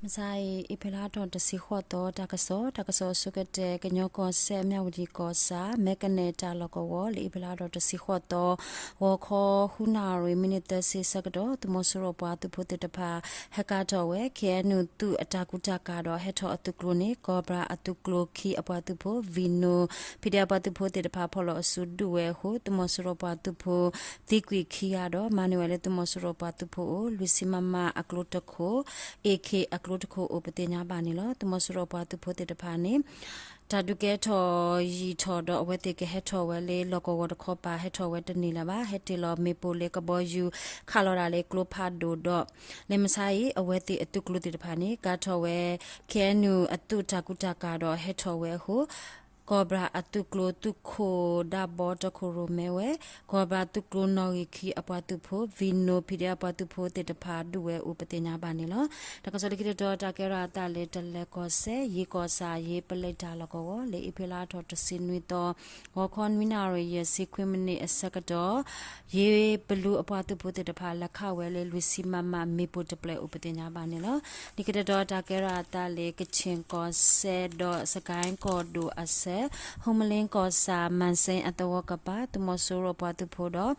မုၢ်ဆါအံၤ အ့ဖြ့လါထီၣ်တဆံဃိးသီ တၢ်ကစီၣ်, တၢ်ကစီၣ်အဆိကတၢၢ် ကညီကီၢ်စဲၣ် မၠၣ်ဝတံၣ်ကီၢ်ဆၣ် မဲကနဲၣ်တၢ်လီၢ်ကဝီၤ လၢအ့ဖြ့လါထီၣ်တဆံဃိးသီ ဂီၤခီဃုနၣ်ရံၣ် မံးနံးသၢဆံဆၢကတီၢ် သုးမီၤစိရိၤပှၤသုးဖိသ့ၣ်တဖၣ် ဟဲကါထီၣ်ဝဲ ခ့ၣ်အဲၣ်ယူၣ် သုးအတၢ်ကူတၢ်ကၤဒီးဟဲထီၣ်အသုးကျိၤန့ၣ် ကီၢ်ဘြၣ်အသုးကျိၤခံအပှၤသုးဖိ ဝံနိ ဖံးဒဲးအပှၤသုးဖိသ့ၣ်တဖၣ် ဖီၣ်လီၤအစုဒုးဝဲအဃိ သုးမီၤစိရိၤပှၤသုးဖိ သံကွံာ်ခံဂၤဒီး မၤန့ၢ်ဝဲလၢသုးမီၤစိရိၤပှၤသုးဖိအအိၣ် လွံၢ်ဆံ မမ အကျိတခိၣ်, အ့ၣ်ခ့ၣ် အကျိတခိၣ်အိၣ်ပသ့ၣ်ညါဘၣ်န့ၣ်လီၤ. သုးမီၤစိရိၤပှၤသုးဖိသ့ၣ်တဖၣ်န့ၣ် တၢ်ဒုးကဲထီၣ်ယံာ်ထီၣ်ဒီး အဝဲသ့ၣ်ကဟဲထီၣ်ဝဲလၢလီၢ်ကဝီၤတခီပၤ ဟဲထီၣ်ဝဲတန့ၢ်လၢၤဘၣ်. ဟဲတ့ၢ်လီၤမ့ၣ်ပိၢ်လၢကဘီယူၤ ခးလီၤဒၣ်လၢကျိဖးဒိၣ်ဒီး လၢမုၢ်ဆါအံၤ အဝဲသ့ၣ်အသုးကျိၤသ့ၣ်တဖၣ်န့ၣ် ကါထီၣ်ဝဲ ခ့ၣ်အဲၣ်ယူၣ် အသုးတၢ်ကူတၢ်ကၤဒီးဟဲထီၣ်ဝဲအဃိ ကီၢ်ဘြၣ်အသုးကျိၤသုးခိၣ်ဒၣ်ဘီတခိၣ်ရိၣ်မဲဝဲ ကီၢ်ဘြၣ်သုးကျိၤနီၣ်ဂံၢ်ခံအပှၤသုးဖိ ဝံနိ ဖံးဒဲးအပှၤသုးဖိသ့ၣ်တဖၣ်ဒုးဝဲအိၣ်ပသ့ၣ်ညါဘၣ်န့ၣ်လီၤ. တၢ်ကစီၣ်လၢခံတတီၤ တၢ်ကဲထီၣ်အသးလၢ တလဲၤကီၢ်စဲၣ် ယ့ၣ်ကီၢ်ဆၣ် ယ့ၣ်ပလံးတၢ်လီၢ်ကဝီၤ လၢအ့ဖြ့လါထီၣ်တဆံနွံသီ ဂီၤခီနွံနၣ်ရံၣ် ယဲၢ်ဆံခွံမံးနံးအဆၢကတီၢ် ယ့ၣ်ပလူအပှၤသုးဖိသ့ၣ်တဖၣ် လဲၤခးဝဲလၢလွံၢ်ဆံ မမ မ့ၣ်ပိၢ်တဖျၢၣ်အိၣ်ပသ့ၣ်ညါဘၣ်န့ၣ်လီၤ. လၢခံတတီၤ တၢ်ကဲထီၣ်အသးလၢ ကခ့ၣ်ကီၢ်စဲၣ်ဒီးစကဲၣ်ကီၢ်ဒိၣ်အဆၢ ဟူမလ့ကီၢ်ဆၣ် မၢ်စ့အသဝီကပၤ သုးမီၤစိရိၤအပှၤသုးဖိဒီး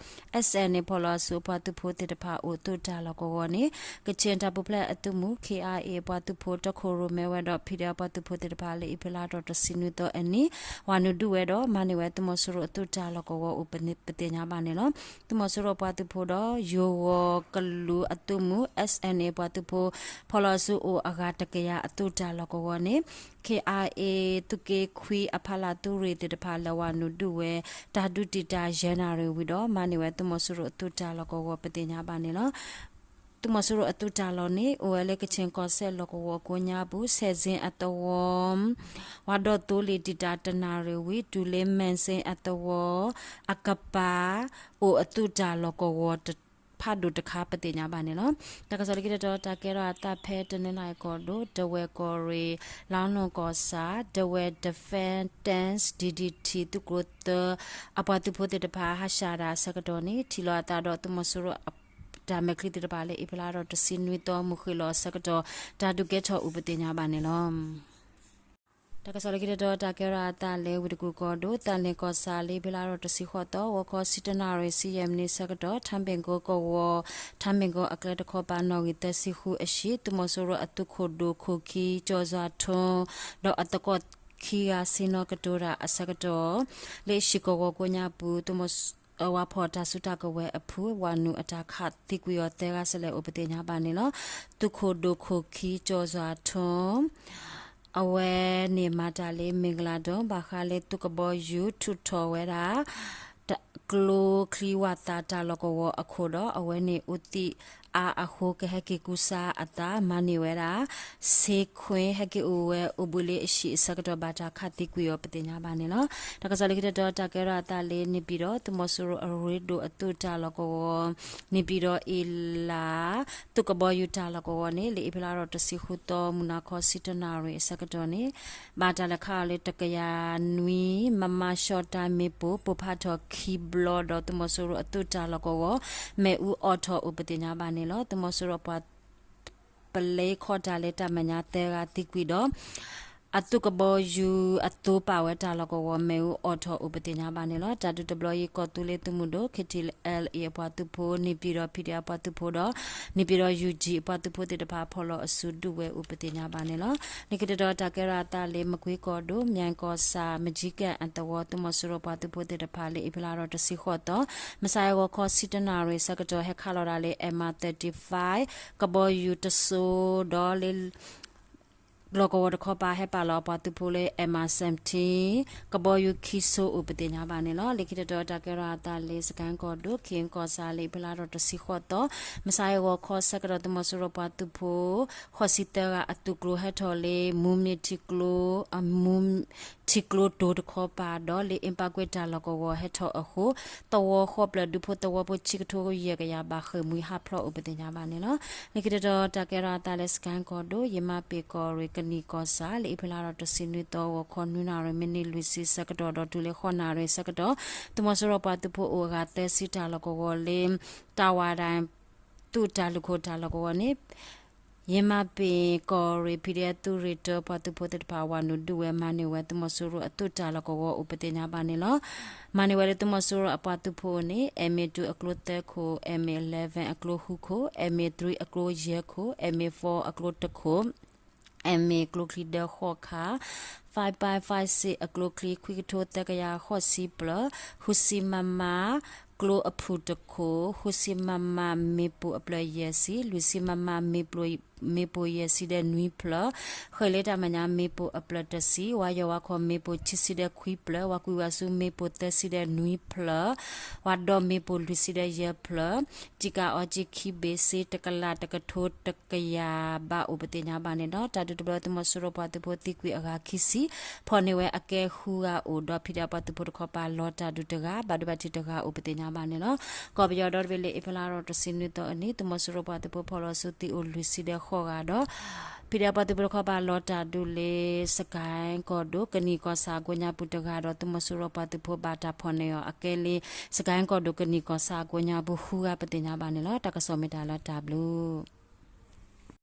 SNA ဖီၣ်လီၤအစုအပှၤသုးဖိသ့ၣ်တဖၣ်အိၣ်သုးတၢ်လီၢ်ကဝီၤန့ၣ် ကခ့ၣ်တၢ်ပူၤဖျဲးအသုးမုၢ် ခ့ၣ်အဲၣ်အဲၣ် အပှၤသုးဖိတခိၣ်ရိၣ်မဲဝဲဒီး ဖံးဒဲးအပှၤသုးဖိသ့ၣ်တဖၣ် လၢအ့ဖြ့လါထီၣ်တဆံနွံသီအနံၤ ဝၤနုာ်ဒုးဝဲဒီး မၤန့ၢ်ဝဲသုးမီၤစိရိၤအသုးတၢ်လီၢ်ကဝီၤအိၣ်ပသ့ၣ်ညါဘၣ်န့ၣ်လီၤ. သုးမီၤစိရိၤပှၤသုးဖိဒီး ယိၤဂီၤကလူးအသုးမုၢ် SNA ပှၤသုးဖိ ဖီၣ်လီၤအစုအိၣ်အဂၤတကယၤအသုးတၢ်လီၢ်ကဝီၤန့ၣ် ခ့ၣ်အဲၣ်အဲၣ် သုးက့ခွံအဖီလာ်သုးရ့ၣ်သ့ၣ်တဖၣ် လဲၤဝၤနုာ်ဒုးဝဲ တၢ်ဒုးတံာ်တာ်ယဲၢ်နၣ်ရံၣ်ဝံၤဒီး မၤန့ၢ်ဝဲသုးမီၤစိရိၤအသုးတၢ်လီၢ်ကဝီၤပသ့ၣ်ညါဘၣ်န့ၣ်လီၤ. သုးမီၤစိရိၤအသုးတၢ်လီၢ်န့ၣ် အိၣ်ဝဲလၢကခ့ၣ်ကီၢ်စဲၣ်လီၢ်ကဝီၤကိးညါပူၤ ဆဲးစ့အသဝီ ဝၤဒီးသိလ့ၣ်တံာ်တာ်တနၣ်ရံၣ်ဝံၤ တုၤလၢမဲၣ်စ့အသဝီ အကပၤ အိၣ်အသုးတၢ်လီၢ်ကဝီၤ ဖးဒိၣ်တခါပသ့ၣ်ညါဘၣ်န့ၣ်လီၤ. တၢ်ကစီၣ်လၢခံတတီၤ တၢ်ကဲထီၣ်အသးဖဲတနီသရံၣ်ကီၢ်ဒိၣ် ဒဝဲၢ်ကီၢ်ရ့ၣ် လါနိၣ်ကီၢ်ဆၣ် ဒဝဲၢ် Defense Test DDT သုးကျိၤသၢ အပှၤသုးဖိသ့ၣ်တဖၣ် ဟးဆှဲးတၢ်အဆၢကတီၢ်န့ၣ် ထံၣ်လိာ်အသးဒီးသုးမီၤစိရိၤ တၢ်မဲာ်ချံသ့ၣ်တဖၣ်လၢအ့ဖြ့လါထီၣ်တဆံနွံသီ မုၢ်ဃ့ၢ်လီၤအဆၢကတီၢ် တၢ်ဒုးကဲထီၣ်အိၣ်ပသ့ၣ်ညါဘၣ်န့ၣ်လီၤ. တၢ်ကစီၣ်လၢခံတတီၤ တၢ်ကဲထီၣ်အသးလၢဝ့ၢ်တကူၣ်ကီၢ်ဒိၣ် သၣ်လ့ၣ်ကီၢ်ဆၣ်လၢအ့ဖြ့လါထီၣ်တဆံဃိးသီ ဂီၤခီဆံတနၣ်ရံၣ်ဆံယဲၢ်မံးနံးအဆၢကတီၢ် ထါဘ့ၣ်ကိကဝီၤ ထါဘ့ၣ်ကိအကျဲတခီပၤ နီၣ်ဂံၢ်သၢဆံဃုအဟံၣ် သုးမီၤစိရိၤအသုးခိၣ်ဒိၣ်ခိၣ်ခံ ကၠီၣ်စွၣ်ထိ ဒီးအသကိးခံဂၤ ဆ့ၣ်နီၤကတိၤတၢ်အဆၢကတီၢ် လၢဟံၣ်ကဝီၤကိးညါပူၤ သုးမီၤ အဝၤဖီၣ်တၢ်စုတၢ်ကဝဲၤအဖု ဝၤနုာ်အတၢ်ခးသံကွံာ်အီၤသၢဂၤစဲလဲၣ်အိၣ်ပသ့ၣ်ညါဘၣ်န့ၣ်လီၤ. သုးခိၣ်ဒိၣ်ခိၣ်ခံ ကၠီၣ်စွၣ်ထိ အဝဲန့ၣ်မၤတၢ်လၢမ့ၢ်ကလၤဒိၣ် ဘၣ်ဃးလၢသုးကဘီယူၤထုးထီၣ်ဝဲဒၣ် ကျိချံဝၣ်သၣ်တၢ်လီၢ်ကဝီၤအခိၣ်ဒီး အဝဲန့ၣ်အိၣ်သံးအါအဃိ ကဟဲက့ၤကူစါအသး မၤန့ၢ်ဝဲဒၣ် ဆ့ခွ့ ဟဲက့ၤအိၣ်ဝဲအိၣ်ဘှံးလၢအဟံၣ်အဆၢကတီၢ် ဘၣ်တၢ်ခးသံကွံာ်အီၤပသ့ၣ်ညါဘၣ်န့ၣ်လီၤ. တၢ်ကစီၣ်လၢခံတတီၤ တၢ်ကဲထီၣ်အသးလၢ န့ၣ်ပၠံၤတီၣ် သုးမီၤစိရိၤအရ့ဒိၣ်အသုးတၢ်လီၢ်ကဝီၤ န့ၣ်ပၠံၤတီၣ်အ့လး သုးကဘီယူၤတၢ်လီၢ်ကဝီၤန့ၣ် လၢအ့ဖြ့လါထီၣ်တဆံဃုသီ မုၢ်နၤခီဆံတနၣ်ရံၣ်အဆၢကတီၢ်န့ၣ် ဘၣ်တၢ်လဲၤခးအီၤလၢတကယၤနွံ မမ ရှီၣ်တၢ်မ့ၣ်ပိၢ် ပိၢ်ဖးထီၣ်ခံဘျီဒီး သုးမီၤစိရိၤအသုးတၢ်လီၢ်ကဝီၤ မ့ၣ်အူအိးထီၣ်အိၣ်ပသ့ၣ်ညါဘၣ်န့ၣ်လီၤ. သုးမီၤစိရိၤပှၤ ပလဲခီတၢ်လၢတၢ်မဲာ်ညါသၢဂၤသံကွံာ်ဒီး အသုးကဘီယူၤအသိပာ်ဝဲတၢ်လီၢ်ကဝီၤ မ့ၣ်အူအိးထီၣ်အိၣ်ပသ့ၣ်ညါဘၣ်န့ၣ်လီၤ. တၢ်ဒုးတဘျီအံၤ ကီၢ်သူလ့ၤသုးမုၢ်ဒိၣ် KTLA အပှၤသုးဖိ န့ၣ်ပၠံၤတီၣ် ဖံးဒဲးအပှၤသုးဖိဒီး န့ၣ်ပၠံၤတီၣ် ယူၣ်ကၠံၣ် အပှၤသုးဖိသ့ၣ်တဖၣ် ဖီၣ်လီၤအစုဒုးဝဲအိၣ်ပသ့ၣ်ညါဘၣ်န့ၣ်လီၤ. လၢခံတတီၤ တၢ်ကဲထီၣ်အသးလၢ မကွ့ကီၢ်ဒိၣ် မၠဲၣ်ကီၢ်ဆၣ် မကၠံကဲၣ်အသဝီ သုးမီၤစိရိၤပှၤသုးဖိသ့ၣ်တဖၣ် လၢအ့ဖြ့လါထီၣ်တဆံဃိးသီ မုၢ်ဆါအံၤဂီၤခီဆံတနၣ်ရံၣ်ဆၢကတီၢ် ဟဲခးလီၤဒၣ်လၢ MI thirty-five ကဘီယူၤတစိၤဒီးလၢ လီၢ်ကဝီၤတခီပၤ ဟဲပာ်လီၤအပှၤသုးဖိလၢ MI seventeen ကဘီယူၤခံစိၤအိၣ်ပသ့ၣ်ညါဘၣ်န့ၣ်လီၤ. လၢခံတတီၤ တၢ်ကဲထီၣ်အသးလၢ စကဲၣ်ကီၢ်ဒိၣ် ခ့ၣ်ကီၢ်ဆၣ် လၢအ့ဖြ့လါထီၣ်တဆံဃိးသီ မုၢ်ဆါအံၤဂီၤခီဆၢကတီၢ် သုးမီၤစိရိၤပှၤသုးဖိ ဃိးဆံသၢဂၤအသုးကျိၤဟဲထီၣ်လၢ မူမ့ၢ်ထံကျိ အမူ ထံကျိတိၤတခီပၤဒီး လၢအ့ပၣ်ကွ့ၢ်တၢ်လီၢ်ကဝီၤဟဲထီၣ်အဃိ သဝီဃီပျၢၤဒူဖိသဝီဖိဆံကထိယဲၢ်ကယၤဘၣ်ဃ့ၢ်မှံဟးဖျိးအိၣ်ပသ့ၣ်ညါဘၣ်န့ၣ်လီၤ. လၢခံတတီၤ တၢ်ကဲထီၣ်အသးလၢ စကဲၣ်ကီၢ်ဒိၣ် ယမၤပ့ၤကီၢ်ရ့ၣ် ကနံၣ်ကီၢ်ဆၣ် လၢအ့ဖြ့လါထီၣ်တဆံနွံသီ ဂီၤခီနွံနၣ်ရံၣ် မံးနံးလွံၢ်ဆံဆၢကတီၢ်ဒီးတုၤလၢဃိးနၣ်ရံၣ်ဆၢကတီၢ် သုးမီၤစိရိၤပှၤသုးဖိအိၣ်အဂၤသၢဆံတၢ်လီၢ်ကဝီၤလၢ တၢ်ဝၢ်ဒၣ် သုးတၢ်လုၢ်ခိၣ်တၢ်လီၢ်ကဝီၤန့ၣ် ယမၤပ့ၤကီၢ်ရ့ၣ် ဖံးဒဲးသုးရ့ၣ်တၢ ပှၤသုးဖိသ့ၣ်တဖၣ် ဝၤနုာ်ဒုးဝဲ မၤန့ၢ်ဝဲသုးမီၤစိရိၤအသုးတၢ်လီၢ်ကဝီၤအိၣ် ပသ့ၣ်ညါဘၣ်န့ၣ်လီၤ. မၤန့ၢ်ဝဲလၢသုးမီၤစိရိၤအပှၤသုးဖိန့ၣ် MA two အကျိသၢခိၣ်, MA eleven အကျိဃုခိၣ်, MA three အကျိယဲၢ်ခိၣ်, MA four အကျိတခိၣ် MA ကျိချံဒၢဃိးခါ, five by five six အကျိချံခွံကထိသၢကယၤဃိးဆံပျၢၤ, ဃုဆံ MM ကျိအဖုၣ်တခိၣ်, ဃုဆံ MM မ့ၣ်ပိၢ်အပျၢၤယဲၢ်ဆံ, လွံၢ်ဆံ MM မ့ၣ်ပိၢ်ယဲၢ်ဆံဒီးနွံဖျၢၣ်, ဃဲၤလၢတၢ်မဲာ်ညါမ့ၣ်ပိၢ်အပျၢၤတဆံ, ဝါယီၤဝါခီၣ်မ့ၣ်ပိၢ်ခံဆံဒီးခွံဖျၢၣ်, ဝါကွံာ်ဝါစူၤမ့ၣ်ပိၢ်သၢဆံဒီးနွံဖျၢၣ်, ဝါဒီမ့ၣ်ပိၢ်လွံၢ်ဆံဒီးယဲၢ်ဖျၢၣ်, စံကၤအီကံခံဘ့ၣ်, စ့တကလးတကထိတကယၤ ဘၣ်အိၣ် ပသ့ၣ်ညါဘၣ်န့ၣ်လီၤ. တၢ်ဒုးတဘျီ သုးမီၤစိရိၤပှၤသုးဖိသံကွံာ်အဂၤခံဆံ, ဖီၣ်န့ၢ်ဝဲအကဲဃုဂၤအိၣ်ဒီး ဖံးဒဲးပှၤသုးဖိတခီပၤလီၤတၢ်ဒုးတဂၤ, ဘၣ်ဒိဘၣ်ထံးတဂၤအိၣ် ပသ့ၣ်ညါဘၣ်န့ၣ်လီၤ. ကီၢ်ပယီၤဒီတဘ့ၣ်လၢ အ့ဖြ့လါထီၣ်တဆံနွံသီအနံၤ သုးမီၤစိရိၤပှၤသုးဖိဖီၣ်လီၤဆူသံအိၣ်လွံၢ်ဆံဒီးဃိးဂၤဒီး ဖံးဒဲးပှၤသုးဖိတခီပၤလီၤတၢ်ဒုးလၢ စကဲၣ်ကီၢ်ဒိၣ် ကနံၣ်ကီၢ်ဆၣ်အကိးညါပူၤတဂၤဒီး သုးမီၤစိရိၤပှၤသုးဖိဘၣ်တၢ်ဖီၣ်န့ၢ်အီၤအကဲလၢ စကဲၣ်ကီၢ်ဒိၣ်ကနံၣ်ကီၢ်ဆၣ်အကိးညါပူၤဃုဂၤ ပသ့ၣ်ညါဘၣ်န့ၣ်လီၤ. တၢ်ကစီၣ်မ့ၢ်တၢ်လီၤတၢ်ဘျုး